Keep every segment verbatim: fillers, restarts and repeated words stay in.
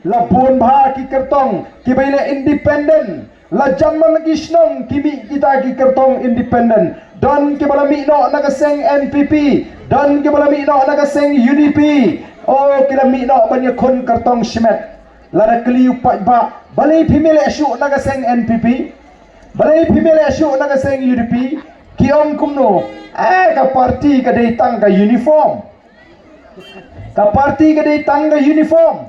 La bun bha ki kyrtong kiba ïaleh independent. La jan man la ki shnong ki mih kita ki kyrtong independent. Don kiba la mih noh na ka seng N P P, don kiba la mih noh na ka seng U D P. O, ki la mih noh ban ïakhun kyrtong shimet. Lada kylli u paidbah, balei phim ïaleh shuh na ka seng N P P? Balei phim ïaleh shuh na ka seng U D P? Ki ong kumno? Eh, ka party ka dei tang ka uniform. Ka party ka dei tang ka uniform.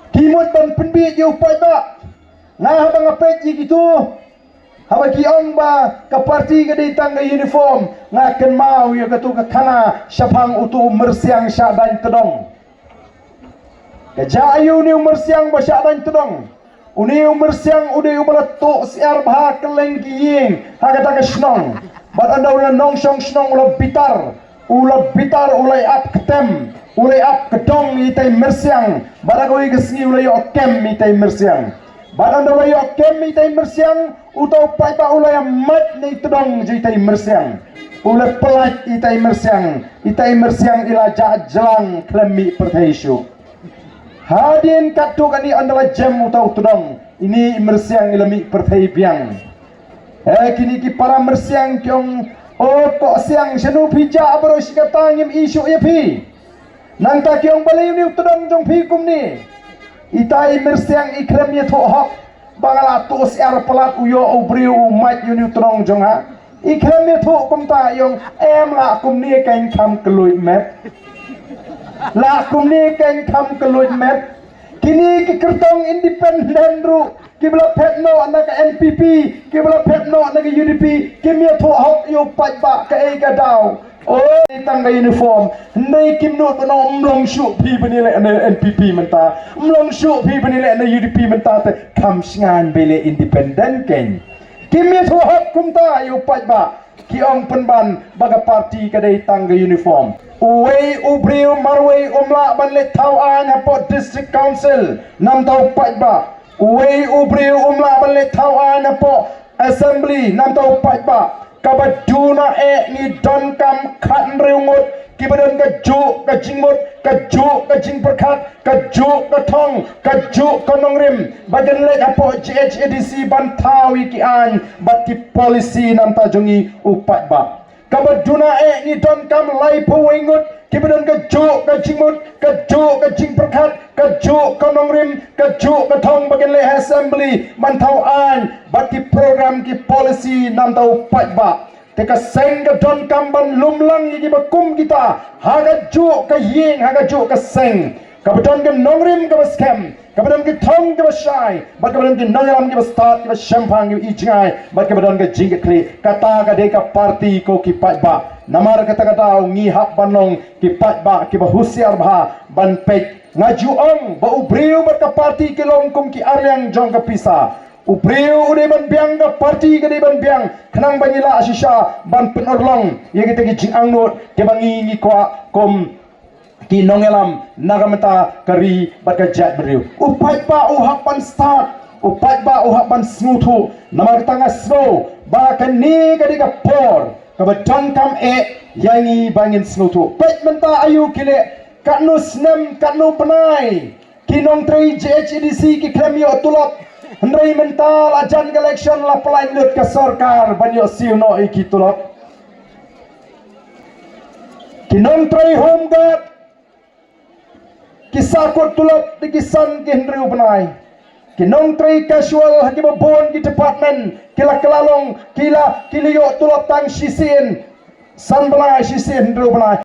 Ki mut ban pynbiej ïa u paidbah. Nga haba nga peit ïa kito, haba ki ong ba ka party ka dei tang ka uniform, nga kynmaw ïa kato ka khana shaphang uto u myrsiang shah daiñ tdong. Ka jia aïu une u myrsiang ba shah daiñ tdong? Une u myrsiang u dei uba la tuh syiar bha kylleng ki ïing ha kata ka shnong. Bad ynda u la nongshong shnong u la bitar, u la bitar, u la ïap ktem, u la ïap kdong ïa itai myrsiang. Bad ha kawei ka sngi u la ïoh kem ïa itai myrsiang. Bad ynda u la ïoh kem ïa itai myrsiang, uto u paidbah u la ïa mait na i tdong jong itai myrsiang. U la pyllait ïa itai myrsiang, itai myrsiang i la jah jlang khlem mih pyrthei shuh. Hadien katto katne ynda la jem uto u tdong, ine i myrsiang i la mih pyrthei biang. Eh, kine ki para myrsiang ki ong, o koh siang, shano phi jah baroh shi katta ngim i shuh ïa phi. Nangta ki ong balei une u tdong jong phi kumne. Itai i myrsiang i khlem ïathuh hok ba nga la tuh syiar palat, u ïoh u briew u mait ïa une u tdong jong nga. I khlem ïathuh kumta, i ong em lah kumne kan kham kylluid met. Lah kumne kan kham kylluid met. Kine ki kyrtong independent ruh kiba la phet noh na ka N P P, kiba la phet noh na ka U D P, kim ïathuh hok ïa u paidbah kaei ka daw. O, tang ka uniform. Hynrei kim nud ban ong ym long shuh phi ban ïaleh na N P P mynta, ym long shuh phi ban ïaleh na U D P mynta, te kham shngain ba ïaleh independent kein. Kim ïathuh hok kumta ïa u paidbah. Ki ong pynban ba ka party ka dei tang ka uniform. Uwei u briew marwei um lah ban leit thaw aiñ hapoh District Council namar u paidbah. Uwei u briew um lah ban leit thaw aiñ hapoh Assembly namar u paidbah. Kaba duna eh ngi donkam khathynriew ngut kiba don kajuh ka jingmut, kajuh ka jingpyrkhat, kajuh ka thong, kajuh ka nongrim ba kin leit hapoh G H A D C ban thaw ïa ki aiñ bad ki policy namar jong ngi u paidbah. Kaba duna eh ngi donkam laiphew wei ngut kiba don kajuh ka jingmut, kajuh ka jingpyrkhat, kajuh ka nongrim, kajuh ka thong ba kin leit ha Assembly ban thaw aiñ bad ki program ki policy namar u paidbah. Te ka seng ka donkam ban lum lang ïa kiba kum kita ha kajuh ka ïing, ha kajuh ka seng. Kaba don ka nongrim kaba skhem, kaba don ki thong kiba shai, bad kaba don ki nongïalam kiba stad, kiba shemphang, kiba ïeit jngai, bad kaba don ka jingkitkhlieh. Kata ka dei ka party ko ki paidbah. Namar kata ka daw ngi hap ban long ki paidbah kiba husiar bha ban peit. Nga ju ong ba u briew bad ka party ki long kum ki arliang jong ka pisa. U briew u dei ban biang, ka party ka dei ban biang, khnang ba ngi lah shisha ban pynurlong ïa kita ki jingangnud kiba ngi ngi kwah kum ki nongïalam na ka bynta ka ri bad ka jaitbynriew. U paidbah u hap ban stad, u paidbah u hap ban sngewthuh. Namar kata nga sngew ba kane ka dei ka por kaba donkam eh ïa ngi ba ngin sngewthuh. Peit mynta aïu ki leh, katno snem, katno bnai ki nongtrei G H A D C ki khlem ïoh tulop. Hynrei mynta la jan ka election la pynlait lut ka sorkar ban ïoh siew noh ïa ki tulop. Ki nongtrei Home Guard ki sa kut tulop da ki san ki hynriew bnai. Ki nongtrei casual ha kiba bun ki department ki la kylla long, ki la, ki la ïoh tulop tang shisien, san bnai, shisien, hynriew bnai.